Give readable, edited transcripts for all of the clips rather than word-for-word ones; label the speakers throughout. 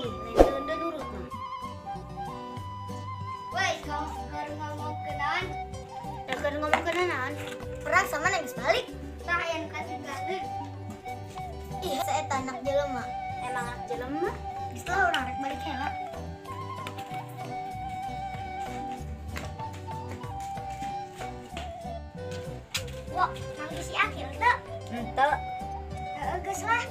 Speaker 1: Ih, lain teu nurut mah. Woi, kamu keur ngomongkeun naon? Keur ngomongkeun naon?
Speaker 2: Perang sama nangis balik.
Speaker 1: Tah aya nu kasih.
Speaker 2: Ih, saya anak jelema.
Speaker 1: Emang anak jelema?
Speaker 2: Geus lah urang rek balik heula. Wah, manggih si Akil teu?
Speaker 1: Henteu.
Speaker 2: Heeh, geus lah.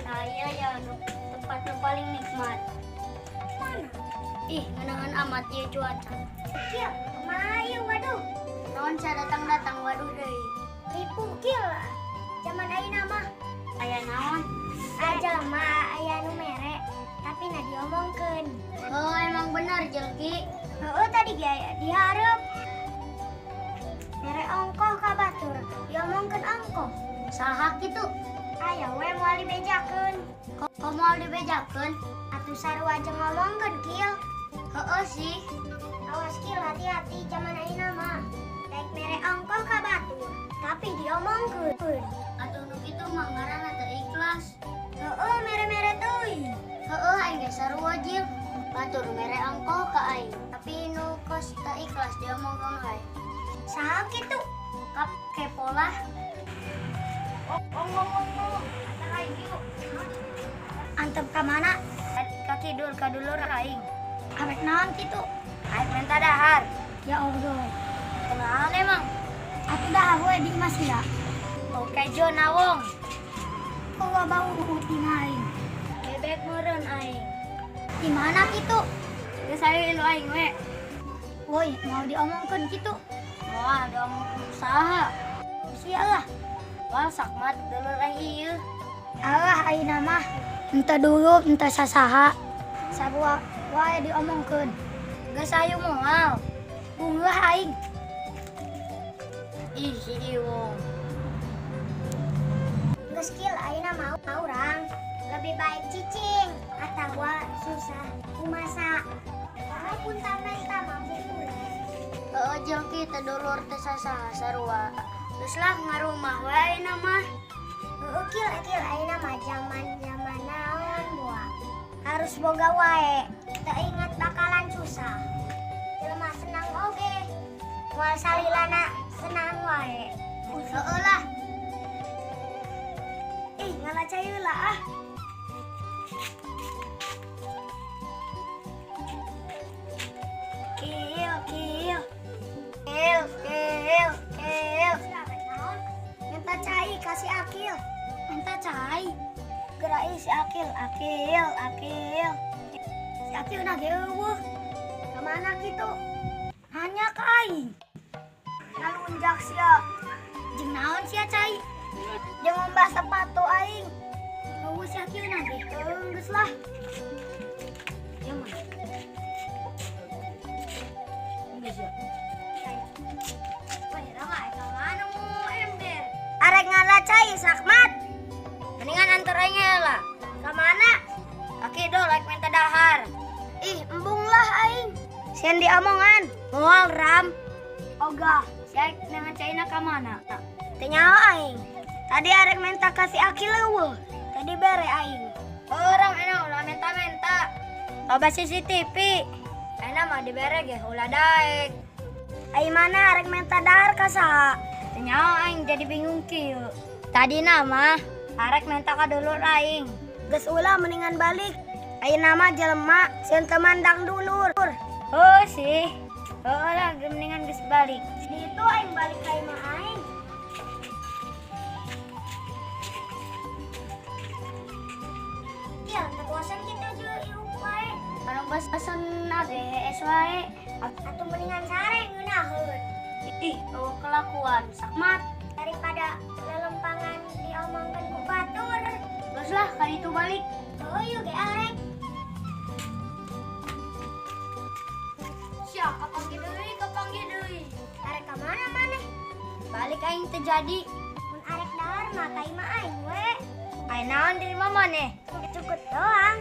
Speaker 1: Tah ieu ya nu tempat nu paling nikmat.
Speaker 2: Mana?
Speaker 1: Ih, ngeunaan amat ieu cuaca.
Speaker 2: Kil, kumaha ieu waduh?
Speaker 1: Naon sia datang-datang waduh deui.
Speaker 2: Tipu kil. Zaman ayeuna mah
Speaker 1: Aya naon?
Speaker 2: aya jelema aya nu mere, tapi na diomongkeun.
Speaker 1: Oh, emang benar Jelki.
Speaker 2: Heeh, tadi ge aya dihareup. Mere ongkoh ka batur, diomongkeun ongkoh.
Speaker 1: Saha kitu?
Speaker 2: Aya we moal dibejakeun.
Speaker 1: Kok moal dibejakeun?
Speaker 2: Atuh sarua jeung ngomongkeun kil.
Speaker 1: Heeh sih.
Speaker 2: Awas kil, hati-hati zaman ayeuna mah. Daek mere ongkoh ka batur, tapi diomongkeun.
Speaker 1: Atuh nu kitu mah ngaranna teu ikhlas.
Speaker 2: Heeh, mere-mere teuing.
Speaker 1: Heeh, aing ge sarua Jil. Batur mere ongkoh ka aing, tapi nu kos teu ikhlas diomongkeun wae.
Speaker 2: Saha kitu?
Speaker 1: Kap kepo lah. Ngomong. Antar aing yuk.
Speaker 2: Antep ka mana?
Speaker 1: Ka kidul ka dulur aing.
Speaker 2: Arek naon kitu?
Speaker 1: Aing minta dahar.
Speaker 2: Ya Allah.
Speaker 1: Kunaon emang?
Speaker 2: Atuh dahar we di imah sia.
Speaker 1: Oke jo nawong.
Speaker 2: Eueuh bau ti aing.
Speaker 1: Bebek meureun aing.
Speaker 2: Di mana kitu?
Speaker 1: Geus ayo ilu aing we.
Speaker 2: Woi, mau diomongkeun kitu?
Speaker 1: Moal diomongkeun saha?
Speaker 2: Sia lah.
Speaker 1: Wah, sakmat dulur aing ieu.
Speaker 2: Alah ayeuna mah henteu dulur henteu sasaha. Sarua wae diomongkeun.
Speaker 1: Geus ayo moal.
Speaker 2: Bungeuh aing.
Speaker 1: Ih, si Iwong.
Speaker 2: Geus kil ayeuna mah urang lebih baik cicing atawa susah kumasa. Walaupun tamenta mampu urang.
Speaker 1: Heeh Jelki teu dulur teu sasaha sarua. Geus lah ngarumah we ayeuna mah.
Speaker 2: Heeh kil kil ayeuna mah zaman-zaman naon boa. Harus boga wae. Teu ingat bakalan susah. Jelema senang oge. Moal salilana senang wae.
Speaker 1: Heeh lah.
Speaker 2: Ih, ngala cai heula ah. Kil, kil. Kil, kil, kil. Minta cai kasih Akil. Minta cai. Gerai si Akil, Akil, Akil. Si Akil na ge eueuh. Ka mana kitu? Nanya ka aing. Nalunjak sia. Jeung naon sia cai? Jeung ngumbah sepatu aing. Eueuh si Akil na ge. Geus lah.
Speaker 1: Ieu mah. Geus ya. Wah, rama ka mana mau ember?
Speaker 2: Arek ngala cai sakmat.
Speaker 1: Mendingan antar aing heula.
Speaker 2: Ka mana?
Speaker 1: Ka kidul rek minta dahar.
Speaker 2: Ih, embung lah aing. Sieun diomongan.
Speaker 1: Moal ram.
Speaker 2: Ogah,
Speaker 1: Sia dengan caina ka mana?
Speaker 2: teu nyaho aing. Tadi arek minta kasih Akil eueuh. Tadi bere aing.
Speaker 1: Orang enak ulah menta-menta. Loba CCTV. Enak mah dibere ge ulah daek.
Speaker 2: Ai mana arek minta dahar ka saha?
Speaker 1: Teu nyaho aing jadi bingung kieu. Tadi nama arek menta ka dulur aing.
Speaker 2: Geus ulah mendingan balik. Ayeuna mah jelema sieun teu mandang dulur.
Speaker 1: Oh sih. Oh lah mendingan geus balik.
Speaker 2: Di itu aing balik ka imah aing. Kieu teu bosen kitu jeung ieu wae.
Speaker 1: Kalau bosen ge hees wae.
Speaker 2: Atuh mendingan sare ngeunaheun.
Speaker 1: Ih, eueuh kelakuan sakmat.
Speaker 2: Daripada lelempangan diomongkeun ku batur.
Speaker 1: Geus lah ka ditu balik.
Speaker 2: Oh yuk ge arek.
Speaker 1: Sia kapanggih deui, kapanggih deui.
Speaker 2: Arek ka mana maneh?
Speaker 1: Balik aing teu jadi.
Speaker 2: Mun arek dahar mah ka imah aing we.
Speaker 1: Aya naon di imah maneh?
Speaker 2: Cukup doang.